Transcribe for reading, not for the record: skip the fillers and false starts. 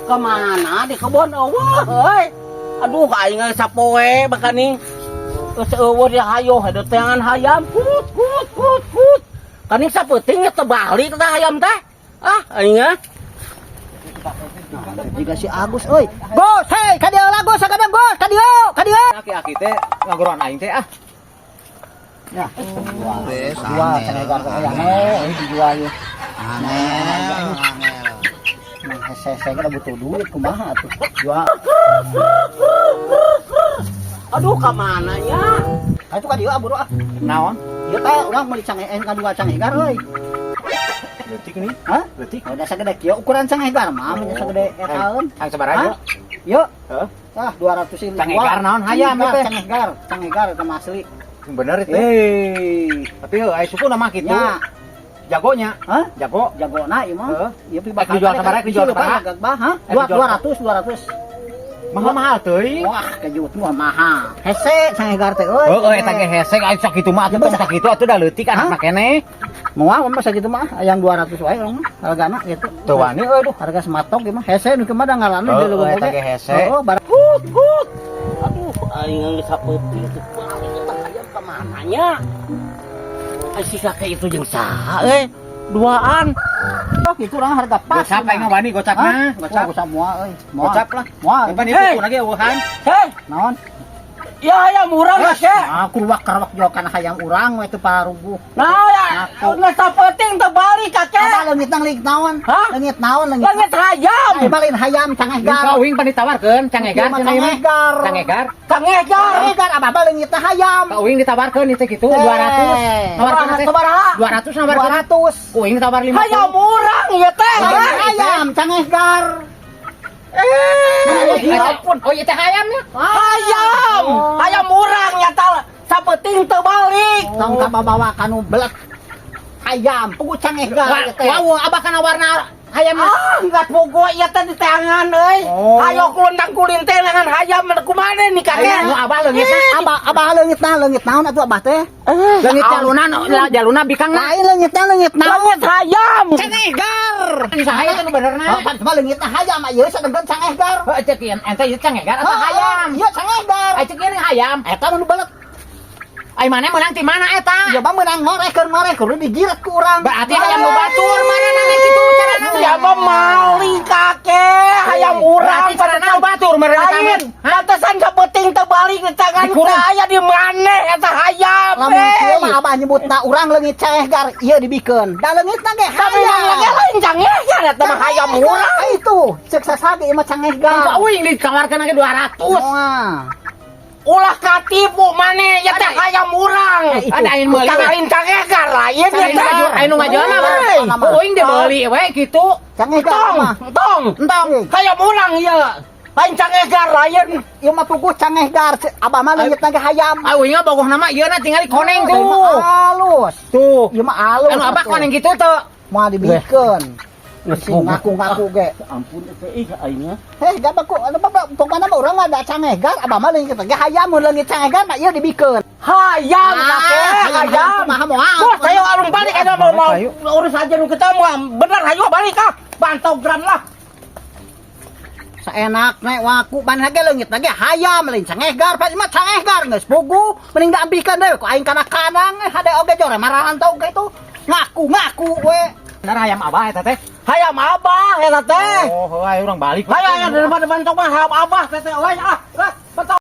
Kemana di kebon euweuh euy. Aduh, aing geus sapoe bakani. Geus euweuh di hayo ada teangan hayam. Kut kut kut kut. Kaning sapeuting teh balik teh hayam teh. Ah, aing ah. Jika si Agus euy. Gus, hei, ka dieu lah Gus, sakadang Gus, ka dieu, ka dieu. Aki-aki teh ngagoran aing teh ah. Ya. Jual cengegar teh hayang eh dijual ieu. Angel, angel. Mang hese-hese ge butuh duit kumaha atuh. Jual. Aduh, kamana nya? Ka itu ka dieu ah buru ah. Naon? Ieu teh urang meuli kadua cangegar euy. Leutik nih. Hah? Leutik. Udah sagede kieu ukuran cangegar mah nya sagede etaeun. Ang sabaraha? Hah? Yuk. Heuh. Ah, 200 ini. Cangegar naon hayam teh? Cangegar, cangegar eta mah asli. Bener itu. Eh, Tapi heuh aya suku nama kitu. nya. Jagonya. Hah? Jago. Jagona ieu mah. Heeh. Ieu pi Eh, dijual sabaraha, dijual sabaraha? Bah, hah? Eh, dijual 200, 200. Mahal-mahal teuing. Wah, kejut mah mahal. Hese cangegar teh euy. Heeh, eta ge hese aing sakitu mah atuh tong sakitu atuh da leutik Hah? Anak keneh. Moal mah sakitu mah yang 200 wae urang mah hargana gitu. Teu wani euy duh. Harga sematok ieu mah hese nu kumaha da ngalana Heeh, di leuweung eta ge hese. Heeh, barang Kut kut. Aduh, aing geus sapeuting teh balik eta hayam kamana nya? Ai si kakek itu jeung saha euy? Duaan. Oh, gitu urang harga pas. Gocap aing mah wani gocap mah, Gocap. gocap. Gocap moal euy. Moal. Gocap lah. Moal. Pan ieu Hei. kuku lagi eueuhan. Hei, Naon? ya hayam urang kakek. Ah, kuruwak karawak jual kana hayam urang we teu paruguh. Nah, ya, Ngaku. geus sapeuting teh balik kakek. Apa leungit nang leungit naon? Hah? Leungit naon leungit? Leungit hayam. Ay, balin hayam cangegar. Ka uing pan ditawarkeun cangegar Ieu mah cenah ieu mah. cangegar. Cangegar. Cangegar. Cangegar abah leungitna hayam. Ka uing ditawarkeun itu kitu 200. Nawarkeun teh Sabaraha? 200 nawarkeun. 200. Ku uing ditawar 50. Hayam urang ieu teh. Lain hayam cangegar. Eh, Ya ampun. Oh, ieu teh hayamnya. Hayam. Oh. Hayam urang nyata sapeuting teu balik. Tong kabawa kanu belet. Hayam, pugu cangegar ieu teh. Wow, abah kana warna hayamnya. Ah, enggak pugu ieu teh di teangan euy. Oh. Ayo kulendang kulin teh lengan hayam kumaha nih kakek? Nu abah leungitna. Abah abah leungitna leungit naon atuh abah teh? Leungit jaluna jaluna bikangna. Lain leungitna leungit naon? Leungit hayam. Cangegar. Saha teh nu benerna? Oh, pan mah leungitna hayam ieu sadengkeun cangegar. Heuh, cek ieu ente ieu cangegar atau hayam? Ieu cangegar. Ai cek ieu hayam. Eta nu belet. Ai maneh meunang ti mana eta? Ya mah meunang ngoreh keur ngoreh kudu dijiret ku urang. Berarti hayam nu batur mana nana kitu carana? Siapa maling kakek hayam urang. Berarti carana nu batur meureun eta Lain, mah. pantesan sapeuting teu balik di tangan Dikurung. teh aya di maneh eta hayam. Lamun kieu mah eh. abah nyebutna urang leungit cangegar ieu dibikeun. Da leungitna ge Tapi hayam. lagi lain cangegar eta mah hayam urang. Ah, itu cek sasage ieu mah cangegar. Ka uing ditawarkeun ge 200. Moal. Ulah katipu maneh ya teh hayam urang. Eh, itu. Ada aing meuli. Bukan lain cangegar lain ya Aing teh. ngajual, aing nu ngajual mah. Hei. Ku uing dibeli we kitu. Cangegar Tong, mah. tong, Entong. hayam urang ieu. Lain cangegar lain. Ieu mah puguh cangegar abah mah leungitna ge hayam. Ai uing mah bogoh nama ieu na tingali koneng Ieu tuh. mah halus. Tuh. Ieu mah halus. Anu abah atuh. koneng kitu teu. Moal dibikeun. Geus Si ngaku-ngaku ge. Ampun teh ih aing mah. Heh, gak baku, anu bapak, pokoknya mah urang mah ada cangegar, abah mah leungit ge hayam, mun leungit cangegar mah ieu dibikeun. Hayam kakek, hayam, hayam. kumaha moal. Bos, ayo alung balik aja mau mau urus aja nu kita mau bener ayo balik ah. Bantogran lah. Saenak nek waku ban ge leungit ge hayam lain cangegar, pan mah cangegar geus puguh, mending diampihkeun deui ku aing kana kanang hade oge jore mararantau ge itu. Ngaku-ngaku we. Bener hayam abah eta teh. Hayam abah eta teh. Oh, heuh ayo urang balik. Ayo ayo daripada bantog mah hayam abah teh teh. Euy ah. Ah.